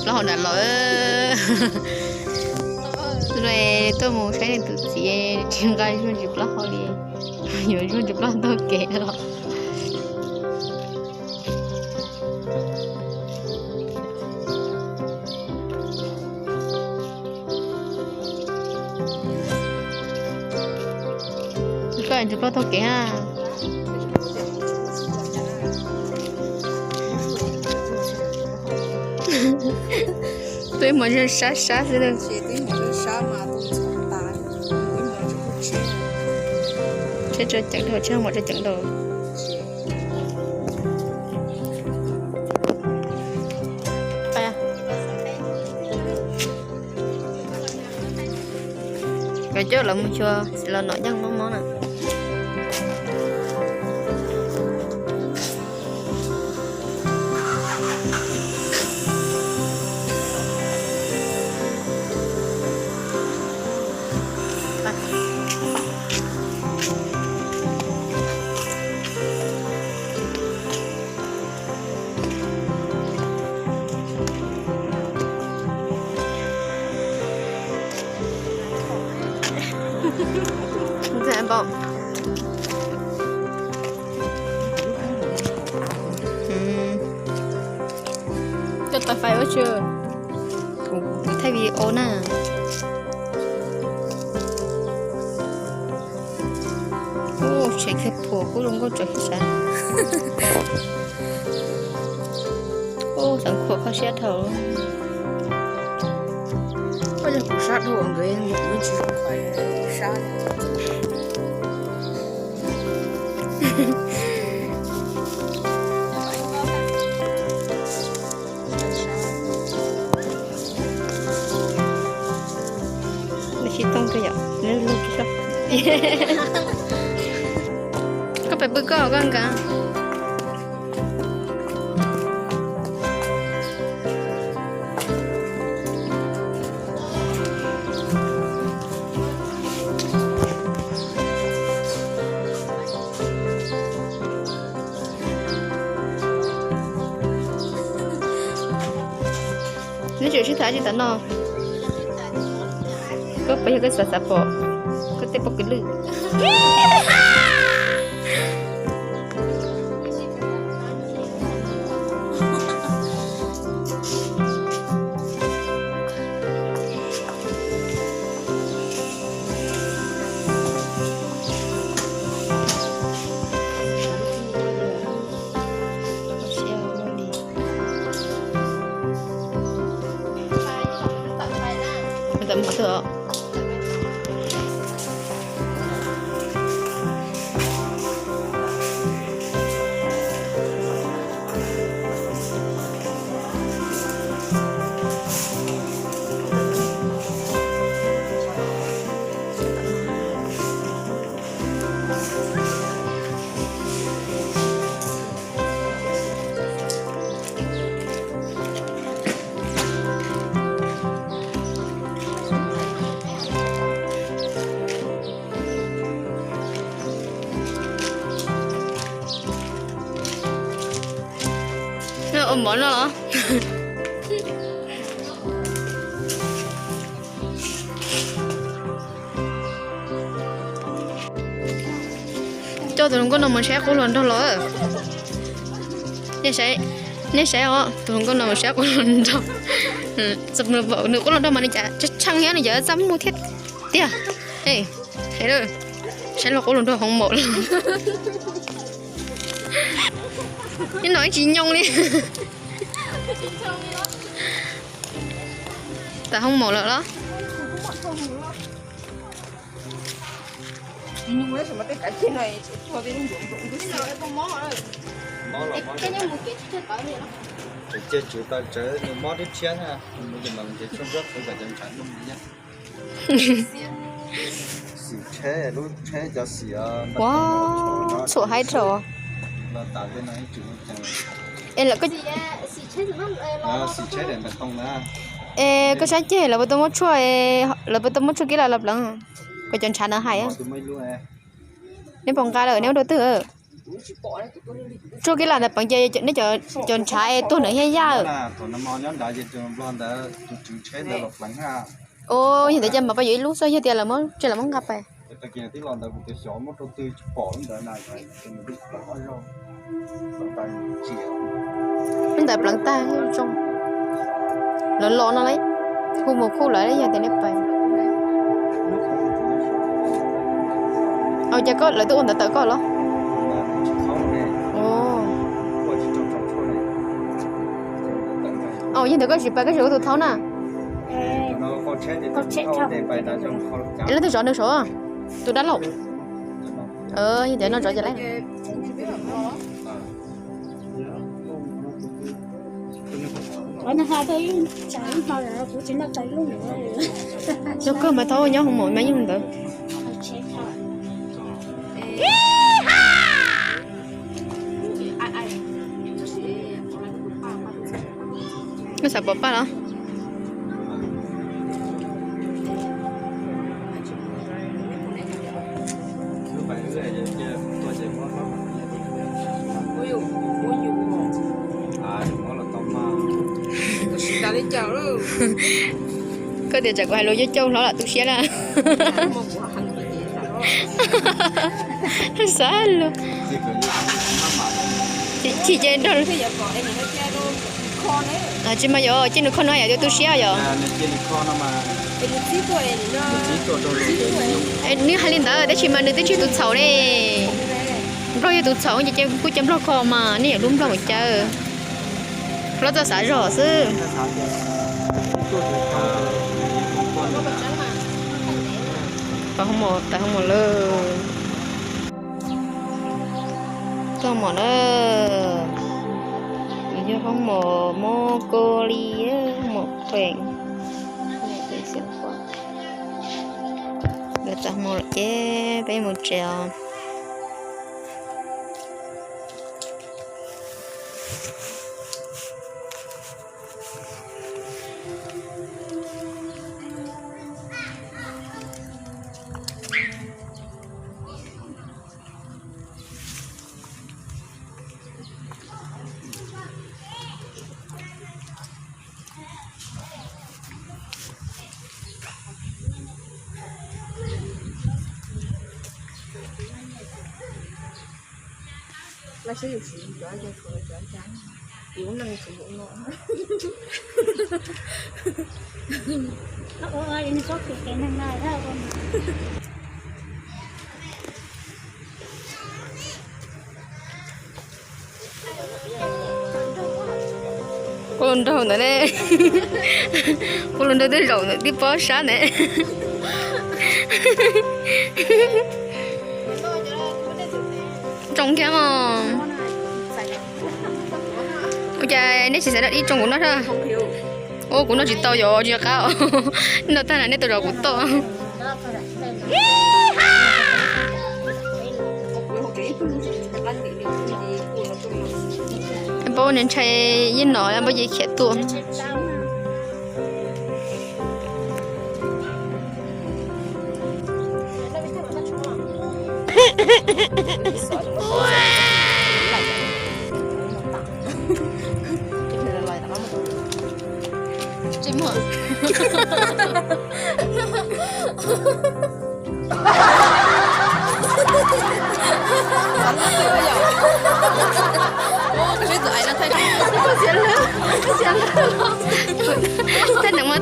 Plaub hau nram los. Tuaj mus saib nws tus txiv tsis nqa zuag ntsis plaub hau li, yuav zuag ntsis plaub hau taug kev los. Koj ntsis plaub taug kev ha. Twb ib hmos sab sab xwb. Tsheb tso ceev dhau, tsheb hmo tso ceev dhau. Koj coj lawv mus xyuas los nom yeej mob mob na. Coj tau fais ua tsi, kuv thaij video na. Ub, tseem kiag phuam kub zoo nkauj tsuas kiag sav. Ub, xeev khuam kho siab dhau. Koj yog kuv sab dhau nkawd mus kuv tsis sab. Lub sib tooj kawg yom, lub lug tsis sab. Koj pem pw koj, koj nkaag. Neb tseem sib tham tsi tam no? Koj puas yog koj xav xav pom koj tej poj kws lwj? Ua mov no los? Coj tus hluas nkauj no mus saib qub hluas nraug los. Nej saib os, tus hluas nkauj no mus saib qub hluas nraug. Nws qub hluas nraug mas nws cas tshee thiab, nws cov txaj muag thiab tiag. Hais lawm, saib luag qub hluas nraug hoob maum lawm. Neb no ib tsis nyoo li. Tas hoob maum lawm los? Ua, txhuam haib rau. Es lawv, es koj sab ceg lawv puas tau muab tshuaj, lawv puas tau muab tshuaj kib los los pleev? Koj cov ntshav na hais. Neb puas nqa lawm, neb ua dua twg? Tsuag kiag lam ntawd pleev ces neb cov ntshav es tuag ntawd thiab yaj. Ov, yog ntawd ces mas pab yuav ib lub xwb, yog tias lawv muab tseg lawv muab nqa pais. Lub ntawd pleev tag zoo, lawv los no lawm, hu mus khuj lawv yog tias nej pais. Au, cas koj lawv twb ua ntawv tawm koj los? Au, yog ntawd koj tsis pais koj tsis ua tus thaub na. Leej twg zov nws saum? Tus dab laug. Yog tias no zov ces lawm. Zoo kawg mas thaub nyob hoo mom mas yeej ntawd. Koj xav pom paj los? Koj tias tsam kuv hais lus cauj cauj hlob lam tu siab na. Xav lus. Chim ces nrog. Tsis mas yog cia nws kho no yam tias tu siab yom. Nws hais li ntawd tab sis mas nws twb tsis yog tus txhaum ne. Nplog yog tus txhaum ces kuj cia nplog kho mas nej yuav hlub nplog mus caw. Hlob txoj xav zog xwb. Tawm hoo mom lawm. Txoj mom na, nws yog hoob mom mob kua li, mom pheem. Lawv txaj hmoo lawm ces peb mus tsev os. Pub lub nraug ntawd ne. Pub lub nraug twb zaum ntawm tib pob sab ntawd. Tsoo kiag mog. Ua cas nej tsis xav dab ib tsoo kuv noj thiab? Ua kuv noj tsis tau yog tsis qab. Noj tag na nej tau zov kuv toj. Npau ntshai yeej no npau ces khiav tuaj.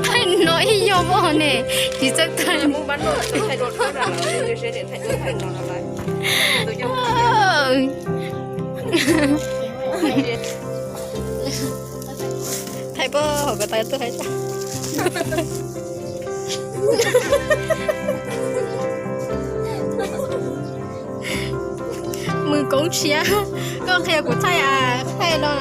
Thaij no ib yog voj ne, tsis txawj thaij. Thaij pab hauv ko taw tuaj hais. Mws koob tshiab, koj qhia kuv thaij a, thaij no.